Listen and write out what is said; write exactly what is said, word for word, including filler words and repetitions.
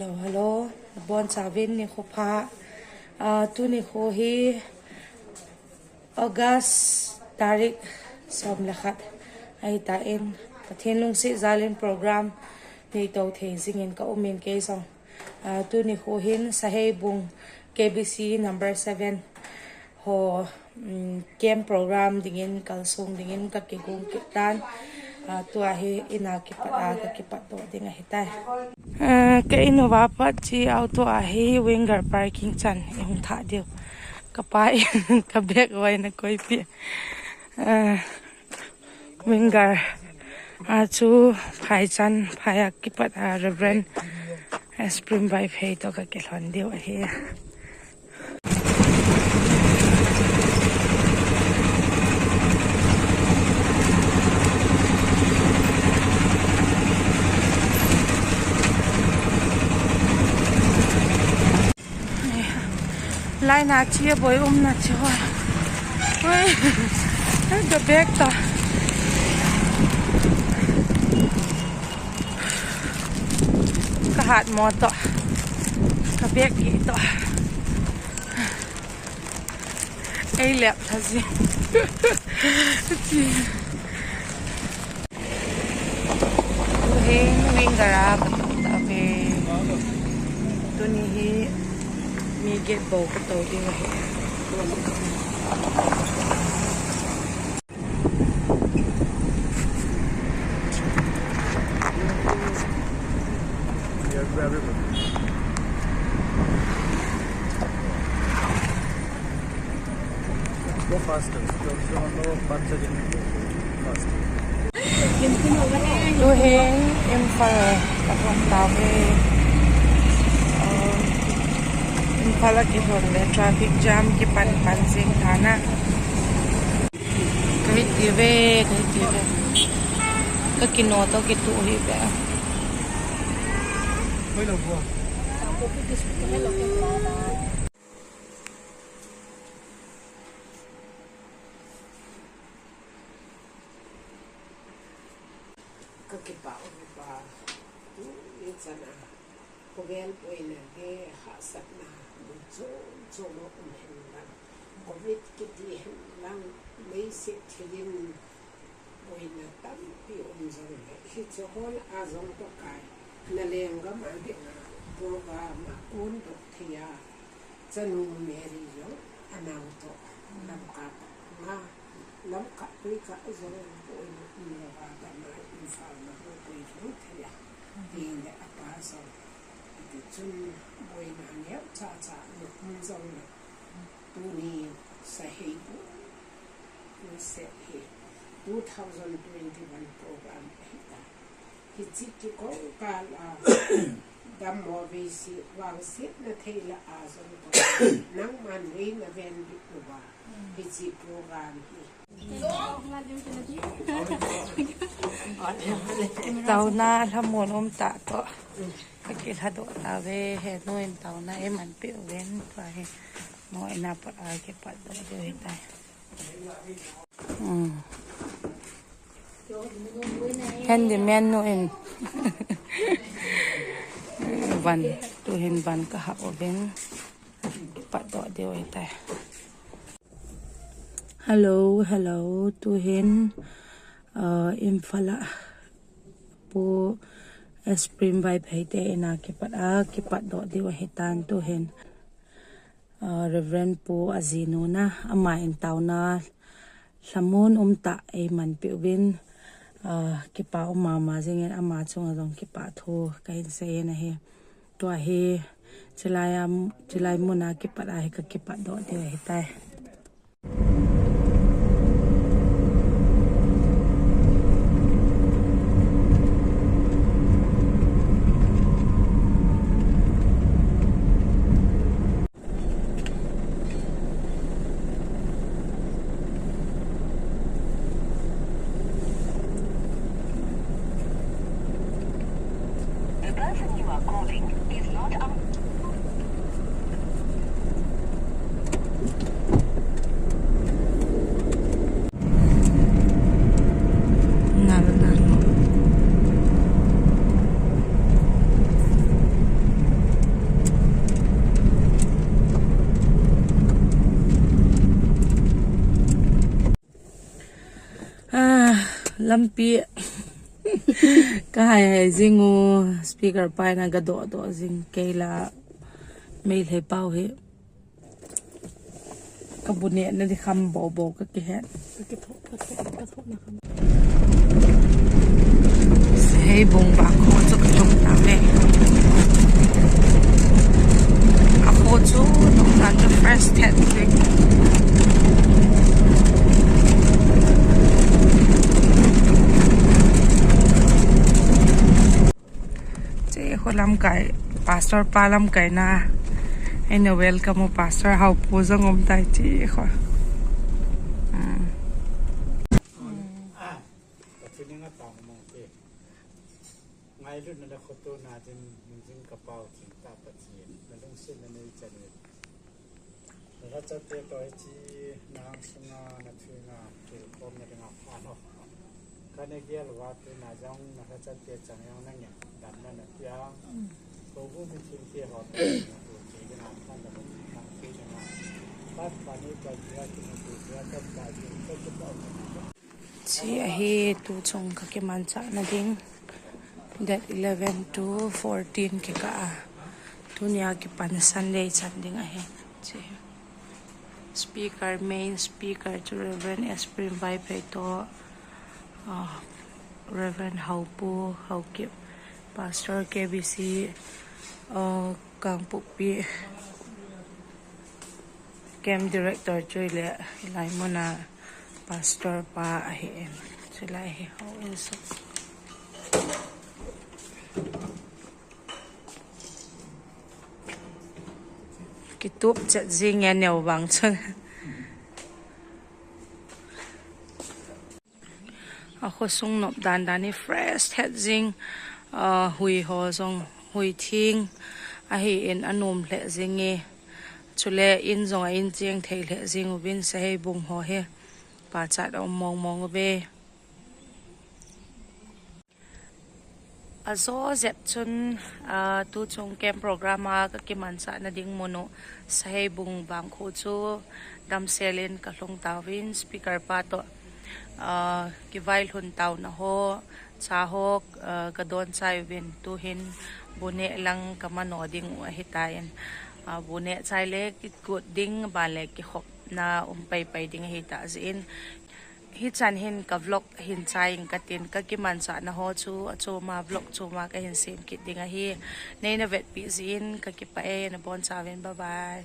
Hello, hello. Bonchauin nikhua pha. Ah, tuni khu hi August tarik sawm le khat ahi ta in, Pathian lungsiat jal in program nei to thei zing in ka um in kei zong. Ah, tuni khu hin Saheibung K B C number seven haw, um, camp program dingin kalsuan dingin ka kigong kit ta'n, ah, tua hi in a kipat a ka kipat dawh ding ahi tai. Ah, ka in uva pat chi auto a hi Winger parking chan i hung thah diu. Ka pa in ka bag uva in a koipi. Ah, Winger a chu Phaichan, Phai a kipat a Reverend Spring Vaiphei tawh ka kilhon diu ahi. Line a chia boi umna chi haw. Ui, ka bag ta. Ka hat maw tawh. Ka bag i tawh. Ei lep tha zing. Tuhin Winger a ka tung ta ve. Tuni hi mi gate bo ka to ding ahi. Tuhin Imphal ka tung ta ve. Imphal a kihon le traffic jam kipan pan zing tha na. Ka hi ti ve, ka hi ti ve. Ka kino tawh kitu hi ve. Ka kipâk uh hi pa, tu i chan a khawvel buaina le hahsatna mun chuam chuam ah um hen lang, covid kiti hen lang, meisik thil in buaina tampi um zong leh, hiche hawl a zong Pakai na lenggam a ding a program a kuandok thei a, chanu Mary zong a nau tawh Lamka, Lamka tuikah zong buaina um lo a, gam a Imphal na hung pui lum thei a, ti leh a pa zong hitichun buaina neu cha cha um zong leh, tuni Saheibung crusade hi two thousand twenty-one program ahi ta. Hiche kikâl a dammaw veisi vangsiatna thei lah a zong tawh nangma'n lei na venbit ua, hiche program hi tauna lhamun um ta tawh ka kilhadoh ta ve. He nu in tauna ei manpi uvin, tua hi nu in a pat a kipatdoh diu hi tai. Handyman nu in van, tuhin van ka hak uvin, kipatdoh diu hi tai. Hello, hello, tuhin Imphal ah Pu Spring Vaiphei te in a kipat a kipatdoh diu ahi ta'n tuhin. Reverend Pu a zinu na, ama in tauna lhamun um ta ei manpi uvin, kipa um ma ma zing in ama chung ah zong kipahthu ka hin sei in ahi. Tua hi chilai mun a kipat a hi ka kipatdoh diu ahi tai. The person you are calling is not a Lampi ka hai hai zing u, speaker pa in a ga dawh dawh zing kei la, Meitei pau hi ka bu nêkna di kham bo bo ka kihet. Saheibung bang khaw chu ka tung ta ve. A khaw chu nung dan chu fresh thet zing. Chi khu lamkai, pastor pa lamkaina. Eina welcome u pastor Haupu zong um tai chi khu. Pathian in a tang mong te. Ngailutna le khawtuana ding nungzui ka Pau, thingta Pathian, na lungsiatna nei chan in, na thachate tawh hi chi nang sunga na thu nga kilkhawmna ding a pha lo. Ka na gial va tu na zang na thachate chang yang na ngen damna na pia. Ko bu mi thingte haw na tu ti ding a pha na hung na tu ding a pat pani ka dia ki na tu dia ka ka ji ka ki pa. Chi ahi tu chung ka kimanchahna ding. Date eleven to fourteen kikah a, tuni a kipan Sunday chan ding ahi. Chi speaker, main speaker chu Reverend Esprim Vaiphei tawh, ah, Reverend Haupu Haokip, Pastor K B C, ah, Kangpokpi, Camp director chu i le, i lai mun a pastor pa ahi in. Chu lai hi ho in sa. Kitup chet zing e neu vang chun. A khaw sung nop dan dan hi fresh thet zing, ah, hui haw zong hui thing ahi in a nuam hle zing i. Chule in zong a in chiang thei hle zing uvin Saheibung haw hi pachat a um mawngmawng uve. A zaw zep chun, ah, tu chung camp program a ka kimanchahna ding mun uh Saheibung vangkhu chu damsel in ka hlung tau in speaker pa tawh, ah, kivailhun tauna haw, cha haw, ah, ka dawn chai uvin tuhin bu neh lang ka manaw ding uh ahi ta in, ah, bu neh chai le kikut ding ban le kikhopna um pai pai ding ahi ta zia in, hichan hin ka vlog hin chai ing ka tin, ka kimanchahna haw chu a chuam a vlog chuam a ka hin sem kit ding ahi. Nei na vetpi zia in ka kipah e, na bawn chau in, bye bye.